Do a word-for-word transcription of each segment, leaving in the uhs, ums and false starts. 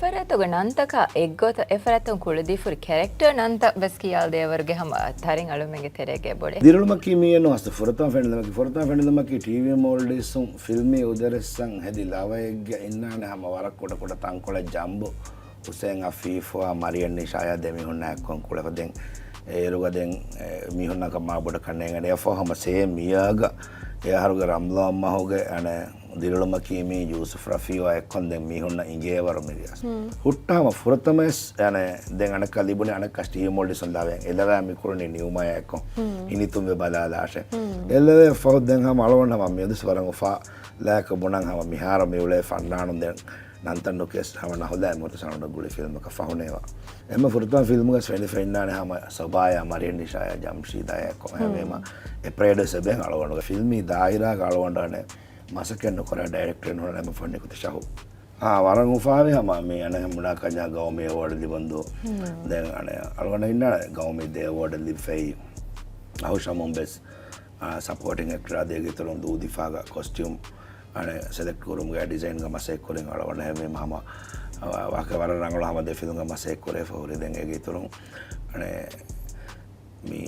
ފަރާތުގެ ނަންތަކާ އެއްގޮތަށް އެ ފަރާތުން ކުޅެދީފުރި ކެރެކްޓަރ ނަންތައް ވެސް ކިޔާލަދޭވަރުގެ ހަމަ ތަރިން އަޅުމެންގެ ތެރޭގަ އެބޮޑޭ. ދިރިއުޅުމަކީ މިއެއް ނޫން އަސްލު ފުރަތަމަ ފެނިލުމަކީ. ފުރަތަމަ ފެނިލުމަކީ ޓީވީ މޯލްޑިވްސްއުން ފިލްމީ އުދަރެއްސަށް ހެދި ލަވައެއްގަ އިންނާނެ ހަމަ ވަރަށް ކުޑަ ކުޑަ ތަންކޮޅެއް ޖަމްބު. ހުސެން އަފީފްއާ މަރިޔަން ނިޝާޔާ ދެމީހުންނާ އެއްކޮށް ކުޅެފަ ދެން އޭރުގަ ދެން މީހުންނަކަށް މާ ބޮޑަކަށް ނޭނގެނީ. އެއަށްފަހު ހަމަ ސޭމް ޔިއާގަ އެ އަހަރުގެ ރަމްޟާން މަހުގެ އަނެއް ދިރިއުޅުމަކީ މީ ޔޫސުފް ރަފީޢާ އެއްކޮށް ދެން މީހުންނަށް އިނގޭވަރު މިރިޔާސް. ހުއްޓަ ހަމަ ފުރަތަމަ ވެސް އަނެއް ދެން އަނެއްކާ ލިބުނީ އަނެއްކާ ޓީވީ މޯލްޑިވްސް ލަވައެއް. އެ ލަވައި މި ކުޅުނީ ނިއުމާޔާ އެއްކޮށް ހިނިތުންވެ ބަލާލާށޭ. އެ ލަވައި ފަހު ދެން ހަމަ އަޅުގަނޑު ހަމަ މިއަދުސް ވަރަށް އުފާ ލާއެކު ބުނަން ހަމަ މިހާރު މިއުޅޭ ފަންނާނުން ދެން ނަންތައް ނުކިޔަސް ހަމަ ނަހުލާ މުތަސަނަޑު ގުޅި ފިލްމަކަށް ފަހުނޭވާ. އެންމެ ފުރަތަމަ ފިލްމުގަސް ފެނިފަ އިންނާނެ ހަމަ ސޮބާޔާ މަރިޔަން ނިޝާޔާ ޖަމްޝީދާ އެއްކޮށް. އެހެންވީމަ އެ ޕްރޭޑަސް އެބެން އަޅުގަނޑުގެ ފިލްމީ ދާއިރާގަ އަޅުގަނޑު އަނެއް މަސައްކަތް ނުކުރާ ޑައިރެކްޓަރެއް ނޫން އެންމެ ފަހު ނިކުތި ޝަހު. އާ، ވަރަށް އުފާވި ހަމަ މި އަނެއް ބުނާ ކަންޏާ ގައުމީ އެވޯޑް ލިބަންދޫ. ދެން އަނެއް އަޅުގަނޑަށް އިންނާނެ ގައުމީ ދެ އެވޯޑް ލިބިފައި. އަހުޝަމުން ވެސް އާ، ސަޕޯޓިން އެކްޓަރ އަދި އޭގެ އިތުރުން ދޫދިފާގަ ކޮސްޓިއުމް އަނެއް ސެލެކްޓް ކުރުމުގެ ޑިޒައިންގަ މަސައްކަތް ކުރިން އަޅުގަނޑު ހެންވީމަ ހަމަ ވާހަކަ ވަރަށް ރަނގަޅު ހަމަ ދެ ފިލްމްގަ މަސައްކަތް ކުރެފަ ހުރި. ދެން އޭގެ އިތުރުން އަނެއް މި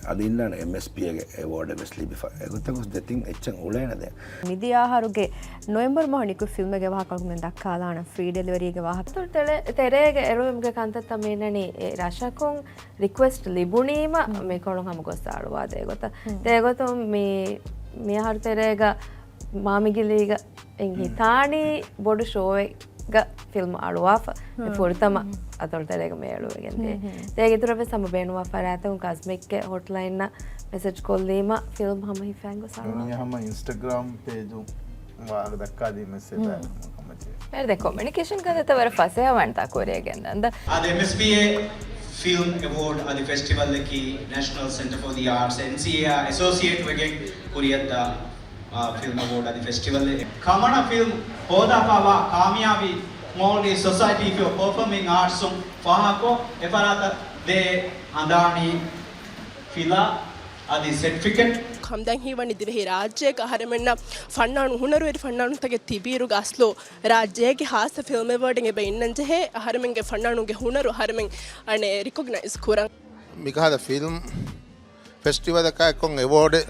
އަދި އިންނާނެ އެމްއެސްޕީއޭގެ އެވޯޑެއް ވެސް ލިބިފަ. އެގޮތަށް ގޮސް ދެތިން އެއްޗެއް އުޅޭނެ ދެން. މިދިޔަ އަހަރުގެ ނޮވެމްބަރު މަހު ނިކުތް ފިލްމެއްގެ ވާހަކަ މި ދައްކާލާނަން ފްރީ ޑެލިވަރީގެ ވާހަކަ. ތެރޭގެ އެޅުވުމުގެ ކަންތައްތައް މި އިންނަނީ ރަށަކުން ރިކުއެސްޓް ލިބުނީމަ މިކޮޅުން ހަމަ ގޮސް އަޅުވާދޭ ގޮތަށް. ދޭ ގޮތުން މި، މި އަހަރު ތެރޭގަ މާމިގިލީގަ އިން ހިތާނީ ބޮޑު ޝޯއެއްގަ ފިލްމް އަޅުވާފަ. މި ފުރަތަމަ އަތޮޅު ތެރޭގަ މި އެޅުވިގެން ދިޔަ. ދޭގެ އިތުރަށް ވެސް ހަމަ ބޭނުންވާ ފަރާތުން ކަސްމިކްގެ ހޮޓްލައިންނަށް މެސެޖް ކޮށްލީމަ ފިލްމް ހަމަ ހިފައިން ގޮސް އަޅުވާ. ހަމަ އިންސްޓަގްރާމް ޕޭޖު ވާހަކަ ދައްކާދީ މެސެޖް ހަމަ ދެން ކޮމިއުނިކޭޝަން ކަންތައްތައް ވަރަށް ފަސޭހަވާން ތާ ކުރިޔަގެން ދަން. އަދި އެމްއެސްޕީއޭ ފިލްމް އެވޯޑް އަދި ފެސްޓިވަލްއަކީ ނޭޝަނަލް ސެންޓަރ ފޯ ދި އާޓްސް، އެންސީއޭއާ އެސޯސިއޭޓް ވެގެން ކުރިއަށްދާ، އާ، ފިލްމް އެވޯޑް އަދި ފެސްޓިވަލްއެއް. ކަމަނަ ފިލްމް ހޯދާފައިވާ ކާމިޔާބީ މޯލްޑިވްސް ސޮސައިޓީ ފޯ ޕަރފޯމިން އާޓްސްއުން ފާހަގަކޮށް، އެފަރާތަށް ދޭ ހަނދާނީ ފިލާ އަދި ސެޓްފިކެޓް. ހަމްދަން ހީވަނީ ދިވެހި ރާއްޖޭގަ އަހަރެމެންނަށް ފަންނާނު ހުނަރުވެރި ފަންނާނުންތަކެއް ތިބިއިރުގަ އަސްލު ރާއްޖޭގެ ހާއްސަ ފިލްމް އެވޯޑެއް އެބަ އިންނަންޖެހޭ، އަހަރެމެންގެ ފަންނާނުންގެ ހުނަރު އަހަރެމެން އަނެއް ރިކޮގްނައިޒް ކުރަން. މިކަހަލަ ފިލްމް ފެސްޓިވަލަކާ އެއްކޮށް އެވޯޑެއް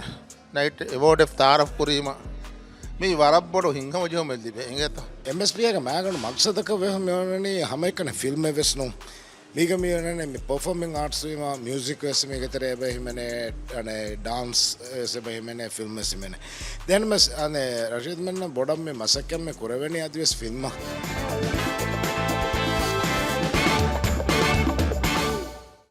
ނައިޓް އެވޯޑެއް ތައާރަފް ކުރީމަ މީ ވަރަށް ބޮޑު ހިތްހަމަޖެހުމެއް ލިބޭ އިނގޭތޯ. އެމްއެސްޕީއޭގެ މާގަނޑު މަގްސަދަކަށް ވެސް މިވަނީ ހަމައެކަނި ފިލްމެއް ވެސް ނޫން. މީގަ މިވަނީ މި ޕަރފޯމިން އާޓްސް ވީމަ، މިއުޒިކް ވެސް މީގެ ތެރޭ އެބަ ހިމެނޭ، އަނެއް ޑާންސް ވެސް އެބަ ހިމެނޭ، ފިލްމް ވެސް ހިމެނޭ. ދެން މެސް، އަނެއް ރަޝީދު މެންނަށް ބޮޑަށް މި މަސައްކަތް މި ކުރެވެނީ އަދިވެސް ފިލްމަށް.